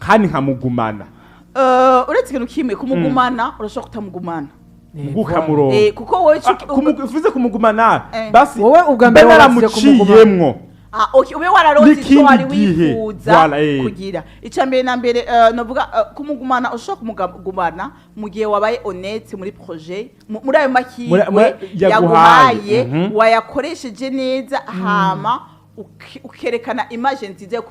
Kandi nkamugumana. Uretse ikintu kimwe, kumugumana urashobora kutamugumana. Ukamuronka. Kuko wowe Uvuze kumugumana, basi Wowe ubwa mbere mbe wabashije kumugumana. naramuciyemwo. Ah, okay, ube wararonse icyo N'ikindi wari gihe. wifuza Voilà, eh. kugira. Icya mbere na mbere, novuga kumugumana, ushobora kumugumana mu gihe wabaye honnête muri projet, muri ayo mahirwe yaguhaye. Yaguhaye, wayakoresheje neza, hama ukerekana image nziza yo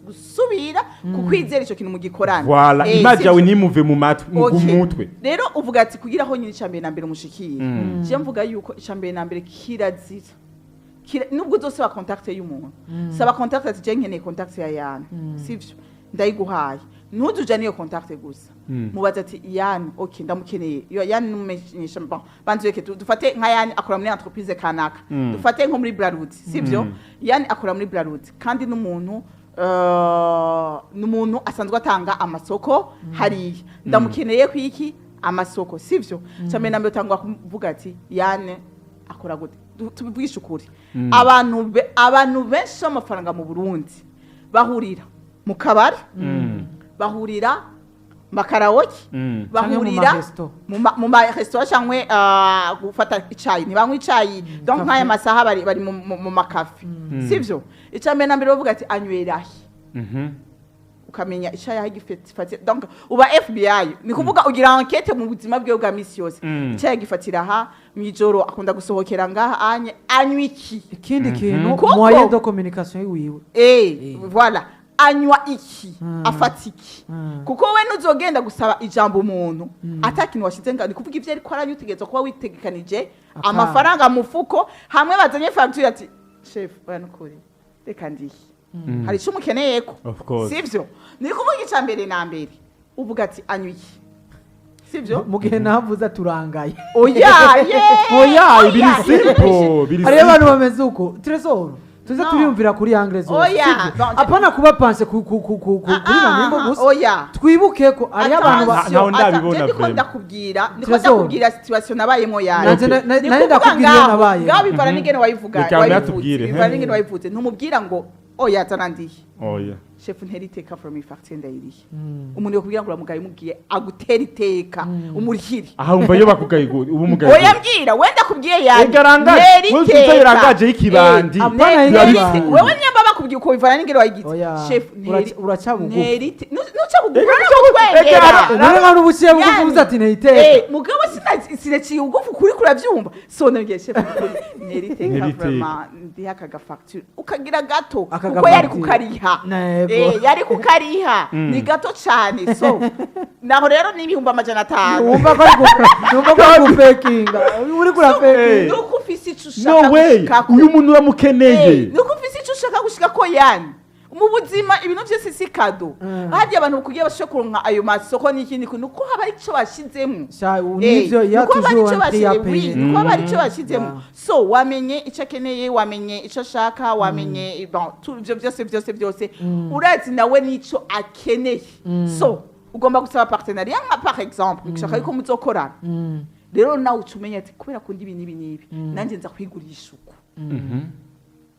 gusubira kukwizera ico kintu mugikorana. Voilà, image sivyo? yawe ntimuve mu matwi, mu mutwe. Rero uvuga ati kugira aho nyine icya mbere na mbere umushikire, je mvuga yuko icya mbere na mbere kirazira. Nubwo uzosaba contact y'umuntu, saba contact ati je nkeneye contact ya Yani, sivyo? Ndayiguhaye, ntuzuje niyo contact gusa. Mubaza ati Yani, okay, ndamukeneye. Yo Yani numumenyesha, bon, banze reke dufate nka Yani akora muri entreprise kanaka, dufate nko muri Brarudi, sivyo? Yani akora muri Brarudi kandi n'umuntu n'umuntu asanzwe atanga amasoko hariya, ndamukeneye kwiki amasoko, sivyo? Cyane na mbere utangwa kuvuga ati Yani akora gute? Tubivugishe ukuri, abantu benshi b'amafaranga mu Burundi bahurira mu kabari, bahurira mu ma karaoke, bahurira Canke mu ma resto. mu ma restaurant cyangwa gufata icayi, ntibanywa icayi, donc Café. nk'aya masaha bari mu ma café, sivyo? Icya mbere na mbere bavuga ati anywerahe? Ukamenya icayi aho gifatira, donc uba FBI, ni kuvuga ugira enquête mu buzima bwiwe bwa misi yose. Icayi agifatira aha, mw'ijoro akunda gusohokera ngaha, anye anywa iki? Ikindi kintu, moyen de communication yiwiwe. Voilà, anywa iki? Afata iki? Kuko we ntuzogenda gusaba ijambo umuntu ata kintu washize nga, ni kuvuga ivyo ariko aranywa, utegerezwa kuba witegekanije amafaranga mu mufuko, hamwe bazanye facture ati chef, oya nukuri reka ndihe, hari ico umukeneyeko. Of course. Sivyo? Ni kuvuga ica mbere na mbere uvuga ati anywa iki, sivyo? Mu gihe navuze aturangaye. Oya ye. Oya, biri simple, biri Hariyo abantu simple. bameze uko, Tresor, tuze No. turiyumvira kuri angle zose, Oya, sivyo? bon, Apana kuba panse ku ku ku ku ku- kuri Mamimbo gusa. Oya. Twibuke ko hariyo abantu ba Ntaho ndabibona ndiko vraiment. ndakubwira, ndiko Tresor. ndakubwira situation nabayemo yayo. Nanje Ni nari kuvuga ndakubwira iyo ngaho, nabayemo. ngaho bivana n'ingene wayivuga, Reka wayivuze, natubwire, bivana he. n'ingene wayivuze. Ntumubwira ngo oya zana ndihe. Oya. Chef, ntera iteka from ifacture ndayirihe. Umuntu yokubwira ngo uramugaye, umubwiye agutera iteka, umurihire. Aha umva iyo bakugaye ubu mugaye. Oya, mbwira wenda kubwiye yani. Ega rangaje, Ntera wewe iteka. uzi irangaje y'ikibandi. Apana y'ikibandi. Wewe nyamba bakubwiye uko bivana n'ingene wayigize. Oya, Chef, uraca bugufi. ntera nuca bugufi, Ega uranagutwengera. None nka n'ubuciye bugufi, Yani. uvuze ati ntiteka. Mugabo sinaciye ugufu kuri kuravyumva, so nabwiye chef kuri ntera iteka. Ntera iteka. Vraiment ndiha aka facture, ukagira gato Aka kuko yari gafacture. kukariha. Nego. Yari kukariha, ni gato cane, so naho rero ni 500,000. Wumva ko ari gufekinga, uri kurafekinga. Nuko ufise ico ushaka No way. gushikako. Uyu muntu uramukeneye. Nuko ufise ico ushaka gushikako yani mu buzima, ibintu vyose si cadeau. Harya abantu kugira bashobore kuronka ayo masoko n'ikindi kintu, nuko haba ari ico bashizemwo. Sha, nivyo, ya Nuko haba hari toujours ico un prix à oui, payer. nuko haba hari ico bashizemwo. So wamenye ico akeneye, wamenye ico ashaka, wamenye, bon, ivyo vyose vyose vyose urazi nawe n'ico akeneye, so ugomba gusaba partenariat nka par exemple ushaka yuko muzokorana. Rero nawe uca umenya ati kubera kundi ibi n'ibi n'ibi, nanjye nza kwigurisha uku,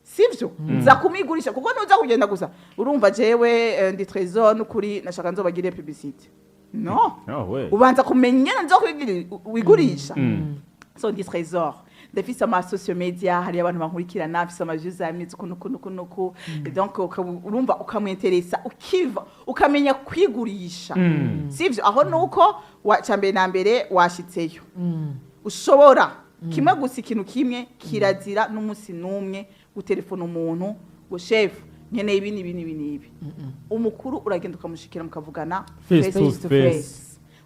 sivyo? Nza kumigurisha kuko ntuza kugenda gusa urumva jewe ndi Trésor, n'ukuri nashaka nzobagire publicité, no. No way. Ubanza kumenya ingene nzo wigurisha. So ndi Trésor, ndafise ama social media, hari abantu bankurikirana, mfise ama views ameze uku nuku nuku nuku, donc urumva ukamwinteresa, ukiva ukamenya kwigurisha, sivyo? Aho nuko wa cambere na mbere washitseyo, ushobora kimwe gusa, ikintu kimwe kirazira n'umunsi n'umwe gutelefona umuntu ngo chef nkeneye ibi n'ibi n'ibi n'ibi. Umukuru uragenda ukamushikira mukavugana face to face.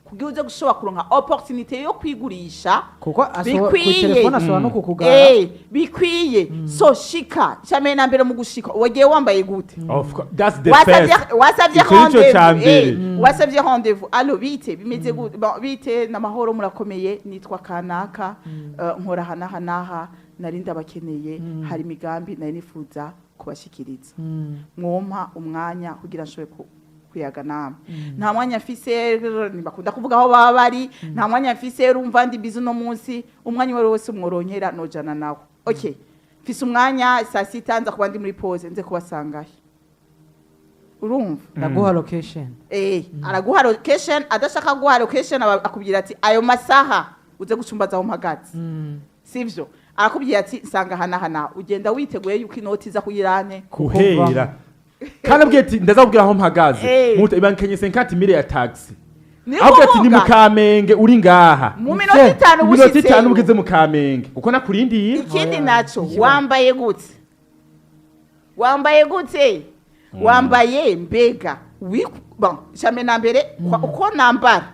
Kugira uze gushobora kuronka opportunité yo kwigurisha Kuko ku bikwiye. telefone ashobora no kukugara. Bikwiye. So shika cyane na mbere mu gushika wagiye wambaye gute? Of course, that's the Wasavye first. wasavye Ico nico ca rendez-vous, mbere. wasavye rendez-vous, allo, bite, bimeze gute? Bon, bite namahoro, murakomeye? Nitwa kanaka, nkora aha n'aha n'aha, nari ndabakeneye, hari imigambi nari nifuza kubashikiriza, mwompa umwanya kugira nshobore kuyaga namwe. Nta mwanya mfise, ntibakunda kuvuga aho baba bari, nta mwanya mfise, urumva ndi busy uno munsi, umwanya uwo ari wo wose mworonkera nojana nawe. Okay, mfise umwanya saa sita, nza kuba ndi muri pause, nze kubasangahe? Urumva? Ndaguha location. Araguha location, adashaka guha location akubwira ati ayo masaha uze gucumbaza aho mpagaze. Sivyo? Arakubwira ati nsanga hana hana, ugenda witeguye yuko inoti iza kuyirane. Kuhera kandi abwiye ati ndaza kubwira aho mpagaze. Muta ibankenye 50 mille ya taxi. Ni Ahubwo ati ni mu kuvuga Kamenge uri ngaha. mu minota 5 Iminota ubushitse. 5 ugeze mu Kamenge kuko nakurindiye. Ikindi Oya, naco, ikibazo. wambaye gute? Wambaye gute? Wambaye mbega bon, icambere na mbere, uko nambara,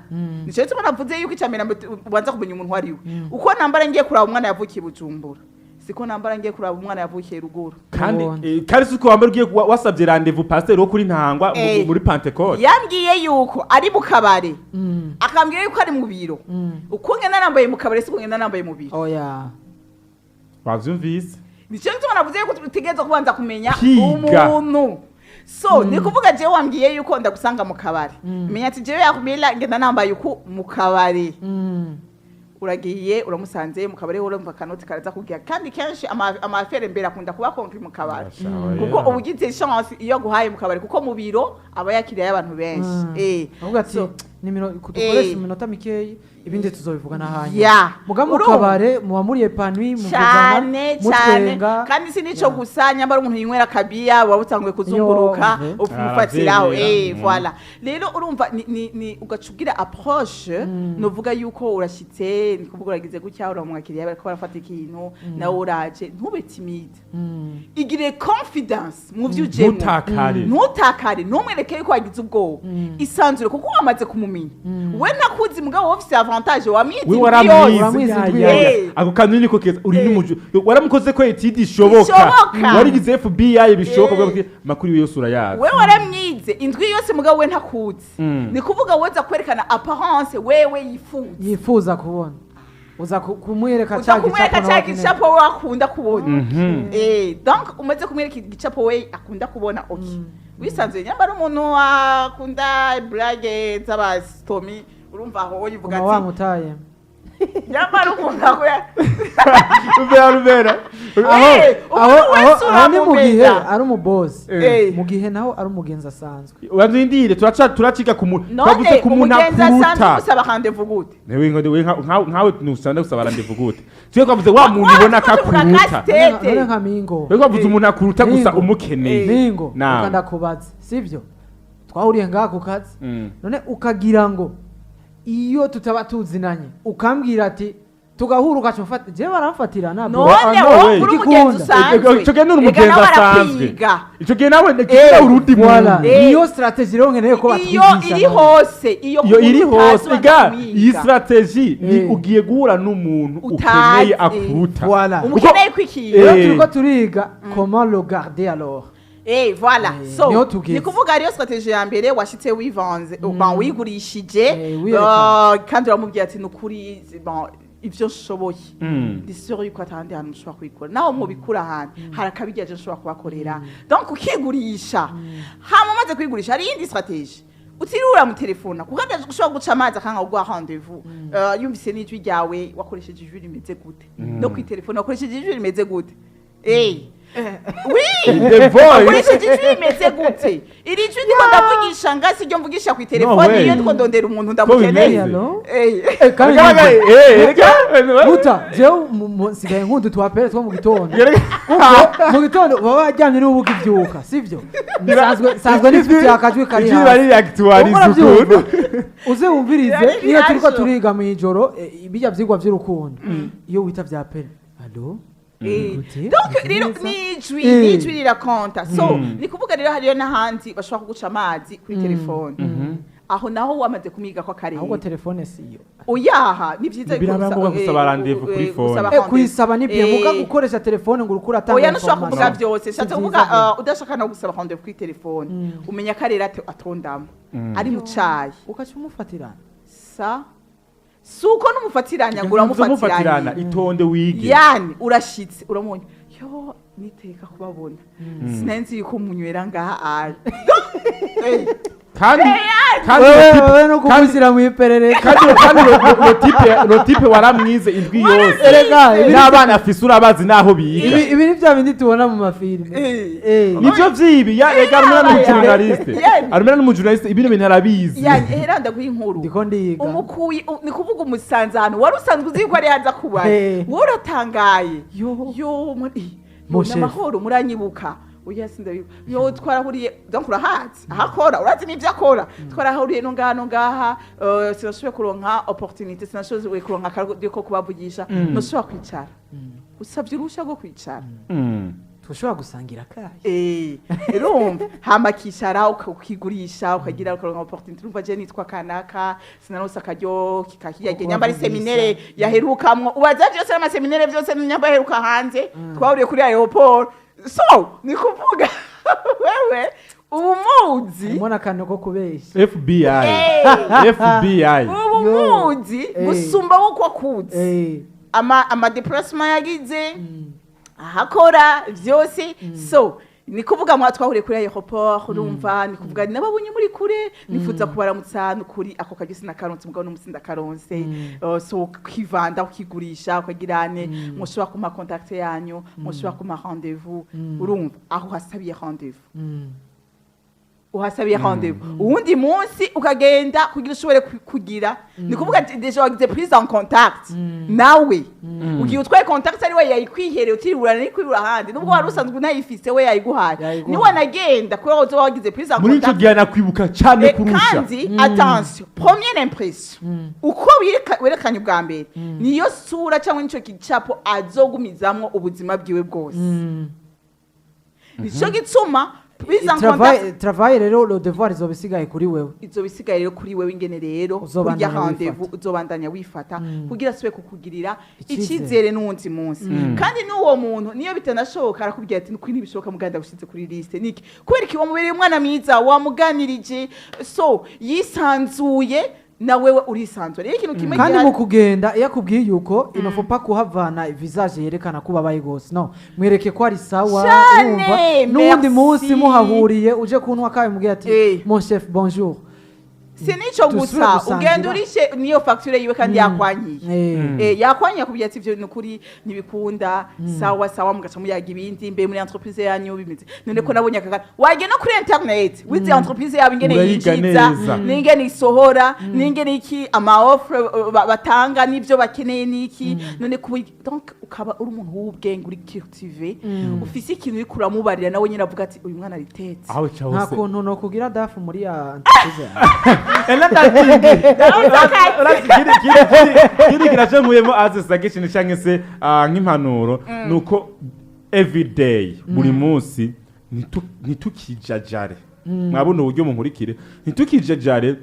nico gituma navuze yuko icambere na mbere ubanza kumenya umuntu uwo ari we. Uko nambara ngiye kuraba umwana yavukiye i Bujumbura siko nambara ngiye kuraba umwana yavukiye ruguru. Kandi Ubonye. Kandi si uko wambara ugiye wasabye rendez-vous pasteur wo kuri Ntangwa muri Pentecote. Yambwiye yuko ari mu kabare, akambwira yuko ari mu biro. Uko ngenda nambaye mu kabare siko ngenda nambaye mu biro. Oya. Wavyumvise? Nico gituma navuze yuko utegerezwa kubanza kumenya Kwiga. umuntu. So ni kuvuga jewe wambwiye yuko ndagusanga mu kabare, menya ati jewe yakumila ngenda nambaye uku mu kabare. Uragiye uramusanze mu kabare, urumva akanoti karaza kubwira. Kandi kenshi ama affaires mbere akunda kuba conclu mu kabare, kuko uba ugize chance iyo aguhaye mu kabare, kuko mu biro aba yakiriye abantu benshi. Avuga ati So, nimero dukoresha iminota mikeyi, ibindi tuzobivugana hanyuma. Muga mu Urumva? kabare muba muri épanoui, muvugana, Cyane cyane. mutwenga. Kandi si nico gusa, nyambara umuntu yinywera kabiya waba utanguye kuzunguruka, Yo, umufatiraho. Aravyemera. Voilà, rero urumva ni ugaca ugira approche. Novuga yuko urashitse, ni kuvuga uragize gutya, uramwakiriye, bariko barafata ikintu, nawe uraje, ntube timide. Igire confidence mu vyo ujemwo. Ntutakare. Ntutakare, ntumwereke yuko wagize ubwoba. Isanzure, kuko wamaze kumumenya. We nakuzi, mugabo wowe ufise avantage, wamwize We indwi waramwize. yose. Uramwize Ya, indwi ya, ya. yose. Ako kantu niko keza, uri n'umuju waramukoze ko étude ishoboka. Ishoboka. Warigize FBI bishoboka, bwa makuru yose urayazi. We waramwize indwi yose, mugabo we ntakuzi. Ni kuvuga woza kwerekana apparence wewe yifuza. Yifuza kubona, uza kumwereka Uza ca kumwereka gicapo cya nawe akeneye. gicapo we akunda kubona. Donc umaze kumwereka igicapo we akunda kubona, ok, wisanzuye. Nyambara umuntu akunda blague z'abasitomi, urumva aho we yivuga Uba ati wamutaye. Nyambara umuntu akunda Rubera, rubera. Aho umuntu aho wese aho ni mu gihe uramumenya. ari umubosi, mu gihe naho ari umugenzi asanzwe. Urandindire, turaca turaciga ku muntu None twavuze ku muntu umugenzi asanzwe akuruta. gusaba rendez-vous gute? Newe ngo we nkawe nusanda gusaba rendez-vous gute? Twe twavuze wa muntu ubona ko Tuvuga akuruta. kasitete. None nka Mingo. Twe twavuze umuntu akuruta gusa, Mingo. umukeneye. Mingo. Naam. Reka ndakubaze, sibyo? Twahuriye ngaha ku kazi. None ukagira ngo iyo tutaba tuzinanye, ukambwira ati tugahura, ugaca umfata, jewe baramfatira nabwo. None No wowe way. uri umugenzi Igikunda. usanzwe. Ico gihe ni Ega umugenzi nawe asanzwe. arakwiga. Ico gihe nawe kigira urundi Voilà. muntu. Niyo stratégie rero nkeneye ko Iyo batwigisha iri nayo. hose, iyo Iyo iri umuntu utazi hose ubanza ga kumwiga. iyi stratégie ni ugiye guhura n'umuntu Utazi. ukeneye akuruta. Voilà. Umukeneye kwikiga. Rero turiko turiga comment le garder alors. Voilà. So, Niho tugeze. ni kuvuga ariyo stratégie ya mbere, washitse wivanze, bon, wigurishije, Wiyerekana. kandi uramubwira ati nukuri, bon, ivyo nshoboye, ndi sûr yuko atahandi hantu mushobora kubikora, naho mubikura ahantu hari akabirya je nshobora kubakorera. Donc ukigurisha. Hama umaze kwigurisha, hari iyindi stratégie utiriwe uramutelefona, kuko ushobora guca amazi akanga kuguha rendez-vous. Yumvise n'ijwi ryawe, wakoresheje ijwi rimeze gute, no kwitelefona wakoresheje ijwi rimeze gute. Oui. The voice. Wakoresheje ijwi rimeze gute? Iri jwi ndiko ndavugisha ngasi iryo mvugisha ku telefone No way. iyo ndiko ndondera umuntu ndamukeneye. Bimeze. Hello? Kandi Kandi reka Muta, jewe nsigaye nkunda utwapere two mu gitondo. Kuko mu gitondo baba baryamye n'ubu ukivyuka, sivyo? Nsanzwe nifitiye akajwi kari Ijwi hasi. riba riri Uko ukuntu. uravyumva? Uze wumvirize Yari iyo turiko rirajo. turiga mw'ijoro, bijya vyigwa vy'urukundo, iyo wita vya pere, allo? Gute? Donc Meze rero neza? n'ijwi n'ijwi rirakonta. So ni kuvuga rero hariyo n'ahandi bashobora kuguca amazi kuri telefone. Aho naho wamaze kumwiga ko akarere. Ahubwo telefone siyo. Oyaha, ni vyiza yuko Biraba ngombwa gusaba rendez-vous kuri phone. gusaba rendez-vous. Kuyisaba ni bien, muga gukoresha telefone ngo uriko uratanga Oya, ntushobora kuvuga information. byose. Si Nshatse vyiza kuvuga pe. udashaka no gusaba rendez-vous kuri telefone, umenya akarere atondamo ari mu cayi. Ugaca umufatirana. Sa si uko n'umufatiranya ngo Mufatirana, uramufatiranye. itonde wige. Yani urashitse, uramubonye, yo niteka kubabona, sinari nzi yuko munywera ngaha ari. Kandi Wewe le type- wewe no kandi kumushyira mu iperereza. kandi le type waramwize indwi yose. Erega N'abana afise urabazi n'aho biga. Ibi ni bya bindi tubona mu mafilime. Nivyo vyibi ya rega, arumena n'umujournaliste. Arumena n'umujournaliste, ibino bintu arabizi. Yani hera ndaguha inkuru. Ndiko ndiga. Umukuye ni kuvuga umusanze ahantu wari usanzwe uzi yuko ari haza kuba. Wowe uratangaye. Yo. Yo, muri Mon yo chef. N'amahoro, muranyibuka? Oya, sindabibuka. Yo, twarahuriye, donc urahazi ahakora, urazi n'ibyo akora, twarahuriye no ngaha no ngaha, sinashoboye kuronka opportunité, sinashoboye kuronka akaryo ko kubavugisha. Ntushobora kwicara, usabye uruhushya rwo kwicara. Tushobora gusangira akayi. Urumva, hama akicara, ukigurisha, ukagira, ukaronka opportunité. Urumva, je nitwa kanaka, sinaronse akaryo kikahiyage, nyamba ari Kubavugisha. séminaire yaherukamwo, ubaza vyose n'amaséminaire vyose, nyamba yaheruka hanze, twahuriye kuri aéroport. So ni kuvuga wewe ubu muzi. Harimo n'akantu ko kubeshya. FBI. FBI. Ubu Yo. muzi gusumba wo akuzi. Ama déplacement yagize, ahakora vyose. So ni kuvuga mwa twahuriye kuri aéroport, urumva, ni kuvuga nababonye muri kure, nifuza kubaramutsa, nukuri ako karyo sinakaronse, mugabo n'umusi ndakaronse. So ukivanda, ukigurisha, ukagirane, mushobora kumpa contact yanyu, mushobora kumpa rendez-vous. Urumva aho hasabiye rendez-vous, uhasabiye rendez-vous, uwundi munsi ukagenda kugira ushobore kugira, ni kuvuga ati déjà wagize prise en contact nawe, ugiye utwaye contact ari we yayikwihereye, utiriwe n'ikwibura ahandi, nubwo wari usanzwe unayifise, we yayiguhaye. Yayiguhaye. Niwe wanagenda kubera uzoba wagize prise en Muri ico contact. gihe nakwibuka cane kurusha. Kandi attention, première impression, uko werekanye ubwa mbere, niyo sura cyangwa nico gicapo azogumizamwo ubuzima bwiwe bwose. Nico gituma prise en contact. Travail rero, le devoir izoba isigaye kuri wewe. Izo bisigaye rero kuri wewe, ingene rero Uzobandanya kurya rendez-vous, wifata. uzobandanya wifata kugira asubire kukugirira Icizere. icizere n'uwundi munsi. Kandi n'uwo muntu niyo bitanashoboka, arakubwira ati nukuri ntibishoboka, muganda gushize kuri liste niki, kubera iki wamubereye umwana mwiza, wamuganirije, so yisanzuye, na wewe urisanzura. Rero ikintu kimwe Kandi gihari- mu kugenda, iyo akubwiye yuko il ne faut pas kuhavana visage yerekana ko ubabaye gose, no mwereke ko ari sawa. Cane, urumva, n'uwundi merci. munsi muhahuriye, uje kunywa kawe, mubwiye ati mon chef, bonjour. Si nico Dusubire gusa, gusangira. ugenda urishe niyo facture yiwe kandi yakwanyiye. Yakwanyiye, akubwira ati ivyo nukuri ntibikunda. Sawa sawa, mugaca muyaga ibindi, mbe muri entreprise yanyu bimeze none ko nabonye akagana, wagiye no kuri internet wize entreprise yabo ingene Urayiga yinjiza, neza. n'ingene isohora, n'ingene iki, ama offre batanga n'ivyo bakeneye n'iki none kuba. Donc ukaba uri umuntu w'ubwenge, uri cultivé, ufise ikintu uriko uramubarira, nawe nyine avuga ati uyu mwana aritetse. Aho ca Nta hose. kuntu no kugira dafu muri ya entreprise yawe. Ela ndakingi. Urazi kiri kiraje nkuyemo as suggestion canke se nk'impanuro, nuko everyday, buri munsi, ntitukijajare. Mwabona uburyo munkurikire, ntitukijajare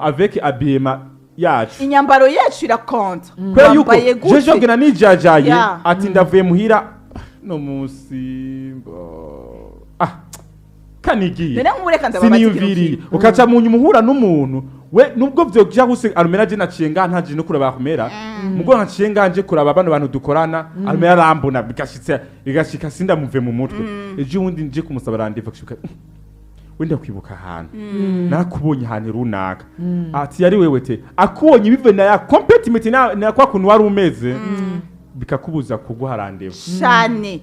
avec habillement yacu. Inyambaro yacu irakonta. Kubera yuko Wambaye gute? jeje gena nijajaye ati ndavuye muhira no munsi kanigiye None nk'ubu ndababaza ikintu siniyumviriye, kimwe. ukaca mu nyuma uhura n'umuntu we nubwo vyoja guse arumera, je naciye ngaha ntaje no kuraba Arumera, mugo naciye nganje kuraba bano bantu dukorana, Arumera arambona, bigashitse bigashika sindamuve mu mutwe. Ejo ubundi nje kumusaba rendez-vous, akashuka wenda kwibuka ahantu nakubonye ahantu runaka, ati yari wewe te akubonye, bive na ya commitment na kwa kuntu wari umeze, bikakubuza kuguha rendez-vous. Cyane.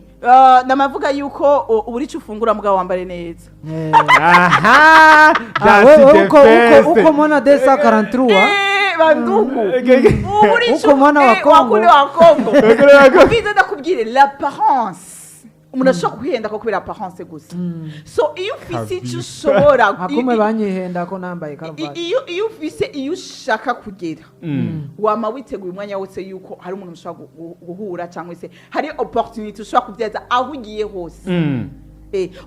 Namavuga yuko ubura icyo ufungura, mugabo wambare neza. Aha. Ah, That's wewe the uko best. uko mona 243. Bandugu, ubura icyo Uko mwana wa Congo. wakule wa Congo. Wakule wa Congo. Bize ndakubwire, l'apparence, umuntu ashobora kuhenda ko kubera apparence gusa. So iyo ufise icyo Kabisa. ushobora Nka kumwe banyihenda ko nambaye karuvati. Iyo ufise iyo ushaka kugera, wama witeguye umwanya wose yuko hari umuntu ushobora guhura cyangwa se hari opportunity ushobora kubyaza aho ugiye hose.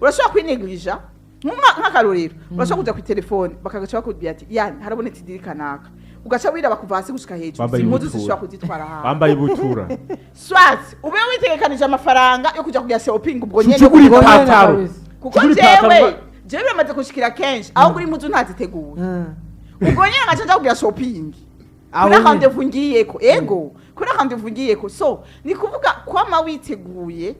Urashobora kwinegirija, nk'akarorero, urashobora kuja ku telefone bakagaca bakubwira ati yani harabonetse idiri kanaka, ugaca wiraba kuva hasi gushika hejuru, Bambaye si impuzu ibutura. zishobora kuzitwara ahantu. Bambaye ibutura. Soit ube witegekanije amafaranga yo kuja kugira shopping ubwo nyene. Cugura Ubwo nyene ipataro. kabisa. Kuko Cugura ipataro. jewe biramaze gushikira kenshi aho ngura impuzu ntaziteguye, ubwo nyene nkaca nja kugira shopping. Aho Kuri nyene. rendez-vous ngiyeko, ego, kuri rendez-vous ngiyeko. So ni kuvuga kwama witeguye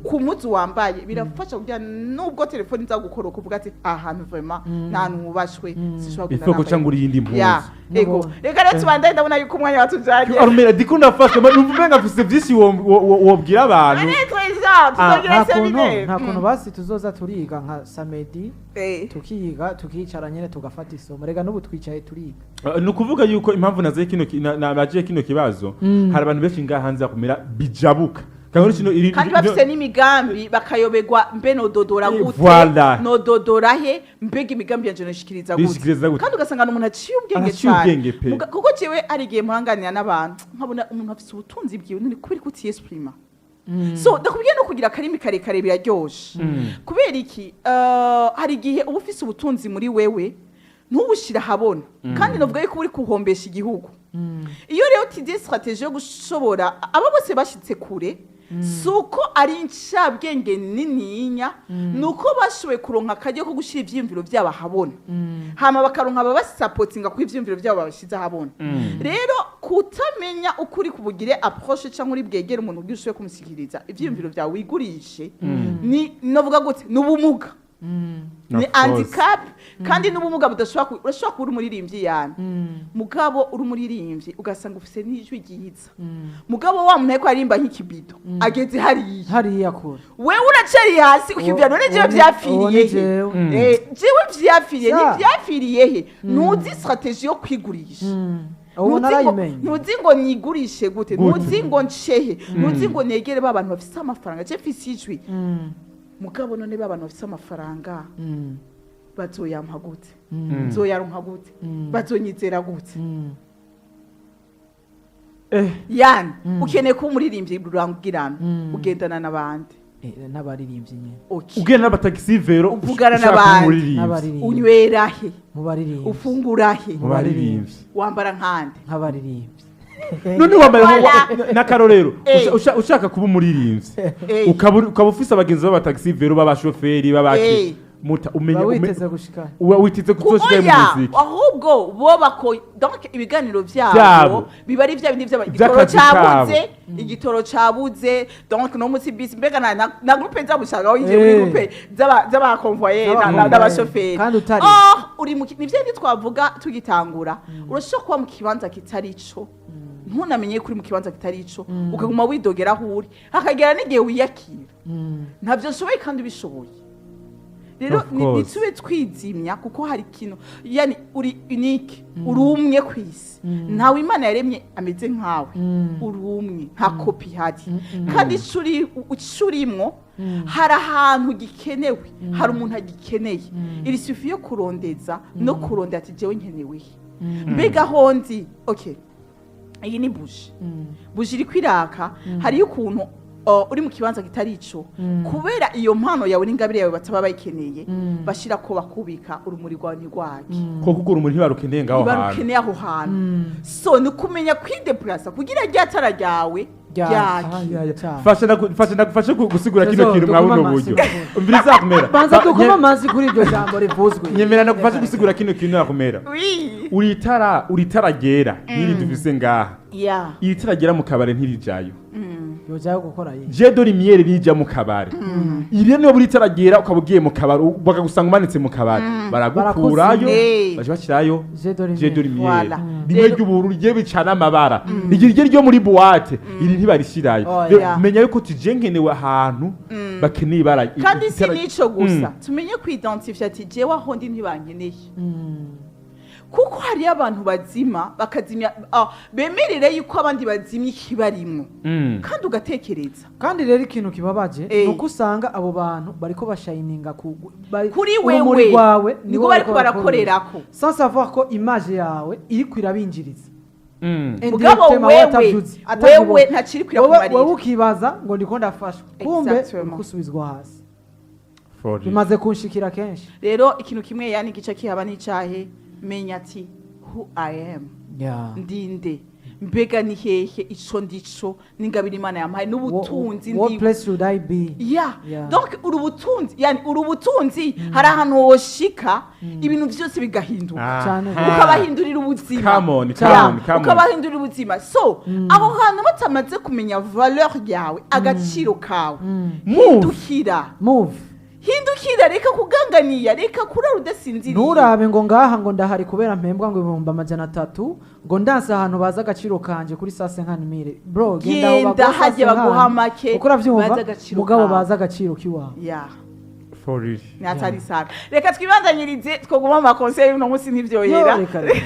ku muzi wambaye birafasha, kugira nubwo telefone iza gukora, kuvuga ati aha hantu vraiment nta hantu hubashwe, sinshobora Ifo guca ngo uri iyindi mpuzu. Ya, ego. Nubwo. Reka rero tubandanye, ndabona yuko umwanya watujanye. Arumera, ndiko ndafasha, numva umenga mfise vyinshi wobwira abantu. Allez, Trésor, tuzogira Nta kuntu séminaire. nta kuntu basi tuzoza turiga nka samedi, tukiga, tukicara nyene, tugafata isomo. Rega n'ubu twicaye turiga. Ni ukuvuga yuko impamvu nazaye kino nabagiye kino kibazo, hari abantu benshi ngaha hanze bakumera bijabuka kandi kino Kandi bafise n'imigambi, bakayoberwa mbe nododora gute, Voilà. nododora he, mbega imigambi yanje noshikiriza Nishikiriza gute? gute? Kandi ugasanga n'umuntu aciye ubwenge Araciye cyane. ubwenge pe. Kuko jewe hari igihe muhanganira n'abantu, nkabona umuntu afise ubutunzi bwiwe, none kubera ko utiyesprima? So ndakubwiye, no kugira akarimi karekare biraryoshe. Kubera iki? Hari igihe uba ufise ubutunzi muri wewe ntubushire ahabona, kandi navuga yuko uri kuhombesha igihugu. Iyo rero utigiye stratégie yo gushobora, abo bose bashitse kure si uko ari incabwenge nininya, ni uko bashoboye kuronka akaryo ko gushyira ivyiyumviro vyabo ahabona, hama bakaronka ababasapotinga kuko ivyiyumviro vyabo babashize ahabona. Rero kutamenya uko uri kubugire approche cyangwa uri bwegere umuntu kugira ushobore kumushikiriza ivyiyumviro vyawe, wigurishe, ni novuga gute, ni ubumuga, ni Of course. handicap. Kandi n'ubumuga budashobora urashobora kuba uri umuririmbyi yani, mugabo uri umuririmbyi ugasanga ufise n'ijwi ryiza, mugabo wa muntu ariko aririmba nk'ikibido ageze hariya, Hariya kure. Wewe uracari hasi, ukibwira none jewe Uwo ni vyapfiriye he? jewe. Jewe vyapfiriye, Sa. ntivyapfiriye he? Ntuzi stratégie yo kwigurisha. Ubu Ntuzi ngo- narayimenye. Ntuzi ngo nigurishe gute, Gute? ntuzi ngo ncehe, ntuzi ngo negere ba bantu bafise amafaranga. Je mfise ijwi, mugabo none ba bantu bafise amafaranga bazoyampa gute? Nzoyaronka gute? Bazonyizera gute? Yani ukeneye kuba umuririmbyi rurangirana, ugendana n'abandi. N'abaririmbyi nyine. Okay. Ugenda n'abatagisi vélo, Uvugana ushaka n'abandi. umuririmbyi. N'abaririmbyi. Unywera he? Mu baririmbyi. Ufungura he? Mu baririmbyi. Wambara nkande? Nk'abaririmbyi. None wambaye Voilà. n'akarorero, ushaka kuba umuririmbyi, ukaba ufise abagenzi b'abatagisi vélo, b'abashoferi, b'abaki, muta umenya uba witeze gushika uba witeze kuzoshika mu Oya, muziki. Ahubwo bo bako donc ibiganiro Vyabo. vyabo biba ari vya bindi vy'aba igitoro Vy'akazi kabo. cabuze, igitoro cabuze, donc no munsi bisi mbega na groupe zabo ushaka winjiye muri groupe z'aba convoyeur Z'aba n'abashoferi. Kandi utari. Oh, uri mu nivyo bindi twavuga tugitangura, urashobora kuba mu kibanza kitari ico, ntunamenye ko uri mu kibanza kitari ico, ukaguma widogera aho uri, hakagera n'igihe wiyakira, ntabyo nshoboye kandi ubishoboye. Rero Of course. ntitube twizimya, kuko hari ikintu yani uri unique, uri umwe ku isi, ntawe Imana yaremye ameze nkawe. Uri umwe, nta kopi ihari. Kandi ico urimwo hari ahantu gikenewe, hari umuntu agikeneye. Iri sufi yo kurondeza no kurondera ati jewe nkenewe he? Mbega aho ndi, okay, iyi ni buji, buji iri kwiraka. Hariyo ukuntu uri mu kibanza kitari ico, kubera iyo mpano yawe n'ingabire yawe bataba bayikeneye, bashira ko bakubika urumuri rwawe ntirwake. Ko kugura umuntu ntibarukeneye ngaho hantu. Ntibarukeneye aho hantu. So ni kumenya kwidepurasa kugira rya tara ryawe Ryake. ryake. Ya, ya. Cyane. Fasha ndagufashe gusigura kino Trésor, kintu mwa buno dukoma buryo. amasi. Umviriza kumera. Banza dukoma amazi kuri iryo jambo rivuzwe. Nyemera ndagufashe gusigura kino kintu yakumera. Oui. Uri itara ryera nk'iri dufise ngaha. Iri tara ryera mu kabare ntirijayo. Yojayo gukora iyi. Jet de lumière rija mu kabare. Iri niyo buri tara ryera, ukaba ugiye mu kabare, bakagusanga umanitse mu kabare, baragukurayo, Barakuzi. baje bashyirayo Jet de lumière. jet de lumière Voilà. rimwe ry'ubururu rigiye bicana amabara, iryo ryo ryo muri boîte, iri ntibarishirayo. Oh, Rero, yeah. menya yuko tuje nkenewe ahantu bakeneye ibara Kandi si n'ico gusa, tumenye kwidentifya ati jewe aho ndi ntibankeneye, kuko hariyo abantu bazima bakazimya, bemerere yuko abandi bazimya ikibarimwo, kandi ugatekereza. Kandi rero ikintu kibabaje ni uko usanga abo bantu bariko bashayininga Kuri urumuri wewe. rwawe. Niko bariko barakorerako. Sans savoir ko image yawe iriko irabinjiriza. Mugabo Indirectement, wewe, watavyuzi, wewe atavyibona. ntaciri Wewe kumarira. ukibaza ngo ndiko ndafashwa, kumbe Exactement. uriko usubizwa hasi. For real. Bimaze kunshikira kenshi. Rero ikintu kimwe yani gice kihaba n'icahe, menya ati who I am, ndinde. Mbega ni hehe ico ndico n'ingabire Imana yampaye n'ubutunzi What ndi place should I be? Yeah. Donc uri ubutunzi, yani uri ubutunzi. Hari ahantu woshika ibintu byose bigahinduka, Cyane. ukabahindurira ubuzima. Come on, come on, come on. Ukabahindurira ubuzima. So aho hantu batamaze kumenya valeur yawe, agaciro kawe, Move. hindukira. Move. Hindukira, reka kuganganiya, reka kurara udasinziriye. Nturabe ngo ngaha ngo ndahari kubera mpembwa ngo 300,000, ngo ndanse ahantu bazi agaciro kanje kuri 150 000. Bro, genda aho Genda baguha hajya 150. Baguha make, Uko uravyumva, bazi agaciro mugabo kawe. bazi agaciro kiwawe. For real. Ni hatari sana. Reka twibandanyirize, twoguma mu ma conseils uno munsi ntivyohera. Yo, reka reka.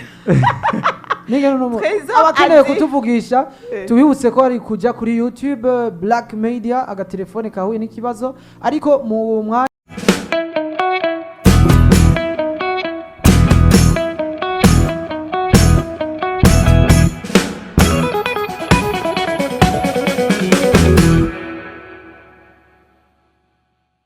Nigera no Trésor abakeneye kutuvugisha, tubibutse ko ari kuja kuri YouTube, Black Media, agatelefone kahuye n'ikibazo, ariko mu mwanya